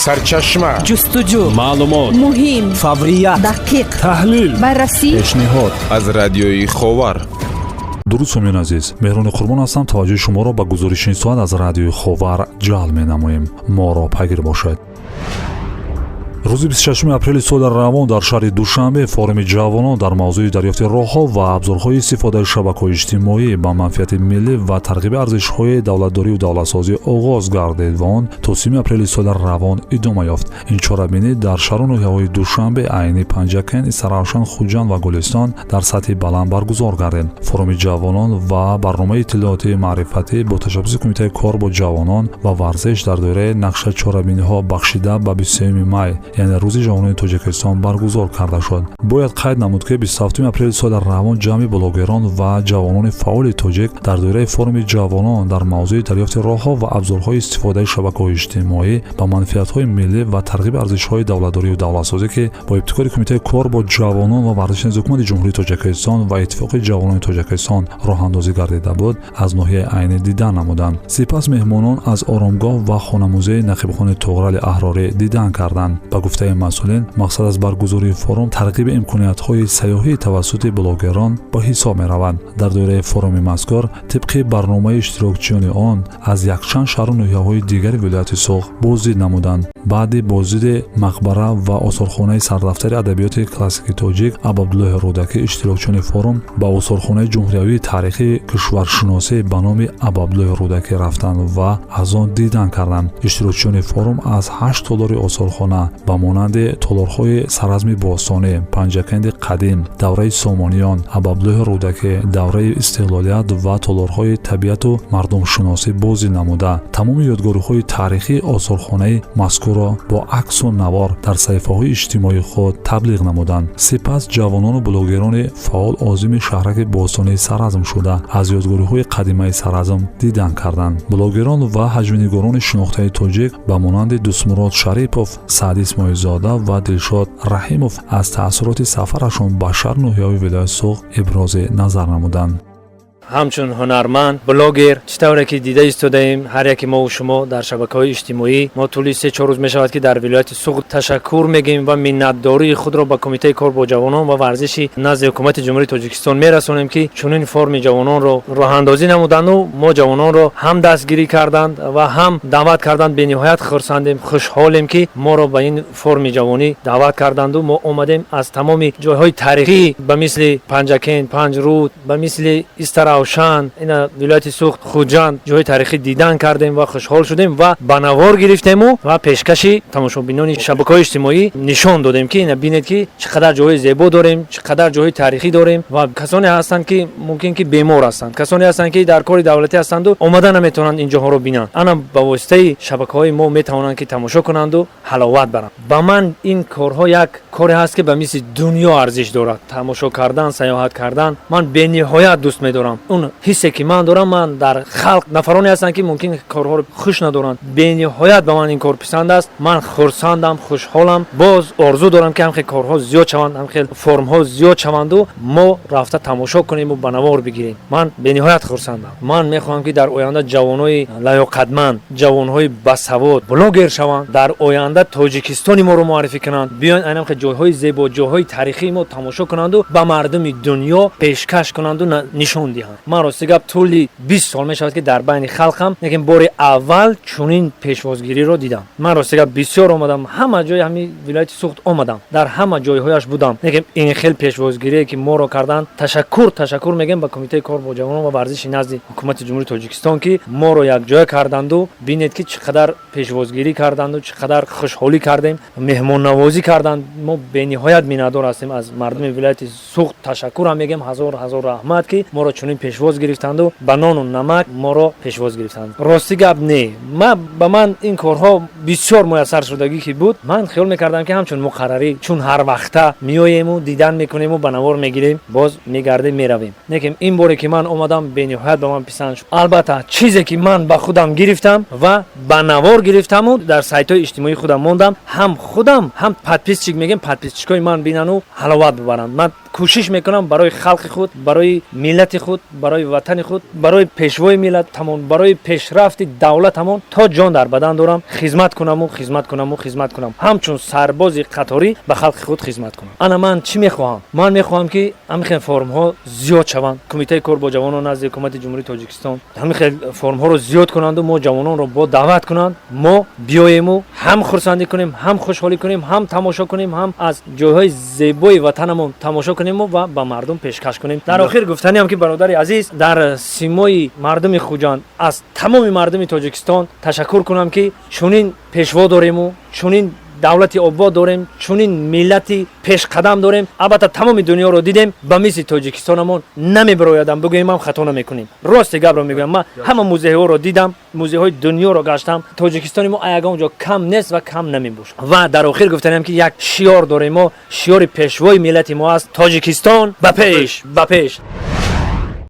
Сарчашма. Ҷустуҷӯ. Маълумот. Муҳим. Фаврият. Дақиқ. Таҳлил. Баррасӣ. Пешниҳод. Аз Радиои Ховар. Дуруд, сомиёни азиз, Меҳрони Қурбон ҳастам. Таваҷҷӯҳи шуморо ба гузориши ин соат аз Радиои Ховар ҷалб менамоем. Моро пайгир бошед. Рӯзи 26 апрели соли равон дар шаҳри Душанбе форуми ҷавонон дар мавзӯи дарёфти роҳҳо ва абзорҳои истифодаи шабакаҳои иҷтимоӣ ба манфиати миллӣ ва тарғиби арзишҳои давлатдорию давлатсозӣ оғоз гардид ва он то 30 апрели соли равон идома ёфт. Ин чорабинӣ дар шаҳру ноҳияҳои Душанбе, Айнӣ, Панҷакент, Истаравшан, Хуҷанд ва Гулистон дар сатҳи баланд баргузор гардид. Форуми ҷавонон ва барномаи иттилоотии маърифатӣ бо ташаббуси Кумитаи кор бо ҷавонон ва варзиш дар доираи нақша чорабиниҳо, бахшида ба 23 май, яъне Рӯзи ҷавонони Тоҷикистон, баргузор карда шуд. Бояд қайд намуд, ки 27 апрели соли равон ҷамъи блогерон ва ҷавонони фаъоли тоҷик дар доираи форуми ҷавонон дар мавзӯи дарёфти роҳҳо ва абзорҳои истифодаи шабакаҳои иҷтимоӣ ба манфиатҳои миллӣ ва тарғиби арзишҳои давлатдорию давлатсозӣ, ки бо ибтикори Кумитаи кор бо ҷавонон ва варзиши назди Ҳукумати Ҷумҳурии Тоҷикистон ва Иттифоқи ҷавонони Тоҷикистон роҳандозӣ гардида буд, аз ноҳияи Айнӣ дидан намуданд. Сипас меҳмонон аз оромгоҳ ва хонамузеи Нақибхони Туғрали Аҳрорӣ дидан карданд. Ба гуфтаи масъулин, мақсад аз баргузории форум тарғиби имкониятҳои сайёҳӣ тавассути блогерон ба ҳисоб меравад. Дар доираи форуми мазкур, тибқи барномаи, иштирокчиёни он аз якчанд шаҳру ноҳияҳои дигари вилояти Суғд боздид намуданд. Баъди боздиди мақбара ва осорхонаи сардафтари адабиёти классикии тоҷик Абуабдуллоҳи Рӯдакӣ, иштирокчиёни форум ба осорхонаи ҷумҳуриявии таърихии кишваршиносӣ ба номи Абуабдуллоҳи Рӯдакӣ рафтанд ва аз он дидан карданд. Иштирокчиёни форум аз ҳашт толори осорхона, ба монанди толорҳои Саразми бостонӣ, Панҷакенди қадим, давраи Сомониён, Абуабдуллоҳи Рӯдакӣ, давраи истиқлолият ва толорҳои табиату мардумшиносӣ боздид намуда, тамоми ёдгориҳои таърихии осорхонаи мазкурро бо аксу навор дар саҳифаҳои иҷтимоии худ таблиғ намуданд. Сипас ҷавонону блогерони фаъол озими шаҳраки бостонии Саразм шуда, аз ёдгориҳои қадимаи Саразм дидан карданд. Блогерон ва ҳаҷвнигорони шинохтаи тоҷик, ба монанди Дӯстмурод Шарипов, Саъди Исмоилзода ва Дилшод Раҳимов, аз таассуроти сафарашон ба шаҳру ноҳияҳои вилояти Суғд ибрози назар намуданд. Ҳамчун ҳунарманд, блогер, чӣ тавре ки дида истодаем ҳар яке мову шумо дар шабакаҳои иҷтимоӣ, мо тӯли 3-4 рӯз мешавад, ки дар вилояти Суғд. Ташаккур мегӯем ва миннатдории худро ба Кумитаи кор бо ҷавонон ва варзиши назди Ҳукумати Ҷумҳурии Тоҷикистон мерасонем, ки чунин форуми ҷавононро роҳандозӣ намуданду мо ҷавононро ҳам дастгирӣ карданд ва ҳам даъват карданд. Бениҳоят хурсандем, хушҳолем, ки моро ба ин форуми ҷавонӣ даъват карданду мо омадем. Аз тамоми ҷойҳои таърихӣ, ба мисли Панҷакент, Панҷруд, ба мисли Истаравшан, ина вилояти Суғд, Хуҷанд, ҷойҳои таърихӣ дидан кардем ва хушҳол шудем ва ба навор гирифтему ва пешкаши тамошобинони шабакаҳои иҷтимоӣ нишон додем, ки ина бинед, ки чӣ қадар ҷойҳои зебо дорем, чӣ қадар ҷойҳои таърихӣ дорем. Ва касоне ҳастанд, ки мумкин ки бемор ҳастанд, касоне ҳастанд, ки дар кори давлатӣ ҳастанду омада наметавонанд ин ҷоҳоро бинанд, ана ба воситаи шабакаҳои мо метавонанд, ки тамошо кунанду ҳаловат баранд. Ба ман ин корҳо як коре ҳаст, ки ба мисли дунё арзиш дорад. Тамошо кардан, саёҳат кардан ман бениҳоят дӯст медорам. Он ҳиссе, ки ман дорам, ман дар халқ нафароне ҳастанд, ки мумкин корҳоро хуш надоранд. Бениҳоят ба ман ин кор писанд аст. Ман хурсандам, хушҳолам. Боз орзу дорам, ки ҳамхел корҳо зиёд шаванд, ҳамхел форумҳо зиёд шаванду мо рафта тамошо кунему ба навор бигирем. Ман бениҳоят хурсандам. Ман мехоҳам, ки дар оянда ҷавонои лаёқатманд, ҷавонҳои басавод блогер шаванд, дар оянда Тоҷикистони моро муаррифӣ кунанд, биёянд айнам хел ҷойҳои зебо, ҷойҳои таърихии мо тамошо кунанду ба мардуми дунё пешкаш кунанду нишон диҳанд. Ман, рости гап, тӯли 20 сол мешавад, ки дар байни халқам, лекин бори аввал чунин пешвозгириро дидам. Ман, рости гап, бисёр омадам, ҳама ҷои ҳамин вилояти Суғд омадам, дар ҳама ҷойҳояш будам, лекин ин хел пешвозгирие, ки моро карданд, ташаккур, ташаккур мегӯем ба Кумитаи кор бо ҷавонон ва варзиши назди Ҳукумати Ҷумҳурии Тоҷикистон, ки моро якҷоя карданду бинед, ки чӣ қадар пешвозгирӣ карданду чӣ қадар хушҳолӣ кардем, меҳмоннавозӣ карданд. Мо бениҳоят миннатдор ҳастем аз мардуми вилояти Суғд. Ташаккурам мегӯем, ҳазор ҳазор раҳмат, ки моро чунин пешвоз гирифтанду ба нону намак моро пешвоз гирифтанд. Рости гап, не, ба ман ин корҳо бисёр муяссар шудагӣ ки буд. Ман хиёл мекардам, ки ҳамчун муқаррарӣ, чун ҳар вақта меоему дидан мекунему, ба навор мегирем, боз мегардем, меравем. Лекин ин боре, ки ман омадам, бениҳоят ба ман писанд шуд. Албатта, чизе, ки ман ба худам гирифтам ва ба навор гирифтаму дар сайтҳои иҷтимоии худам мондам, ҳам худам, ҳам подписчик мегем, подписчикои ман бинану ҳаловат бибаранд. Ман Кӯшиш мекунам барои халқи худ, барои миллати худ, барои ватани худ, барои пешвои миллатамон, барои пешрафти давлатамон то ҷон дар бадан дорам, хизмат кунаму, хизмат кунаму, хизмат кунам, ҳамчун сарбози қаторӣ ба халқи худ хизмат кунам. Ана ман чӣ мехоҳам? Ман мехоҳам, ки ҳамин хел форумҳо зиёд шаванд. Кумитаи кор бо ҷавонон назди ҳукумати Ҷумҳурии Тоҷикистон ҳамин хел форумҳоро зиёд кунанду мо ҷавононро бо даъват кунанд, мо биёему ҳам хурсандӣ кунем, ҳам хушҳолӣ кунем, ҳам тамошо кунем, ҳам аз ҷойҳои зебои ватанамон тамошо кунему ва ба мардум пешкаш кунем. Дар охир гуфтаниам, ки бародари азиз, дар симои мардуми Хуҷанд аз тамоми мардуми Тоҷикистон ташаккур кунам, ки чунин пешво дорему, чунин давлати обод дорем, чунин миллати пешқадам дорем. Албатта, тамоми дунёро дидем, ба мисли Тоҷикистонамон намебироядам, бигӯем ҳам хато намекунем. Рости гапро мегӯям, ман ҳама музейҳоро дидам, музейҳои дунёро гаштам, Тоҷикистони мо ягон ҷо кам нест ва кам намебошад. Ва дар охир гуфтанем, ки як шиёр дорем мо, шиёри пешвои миллати мо аст: Тоҷикистон ба пеш, ба пеш!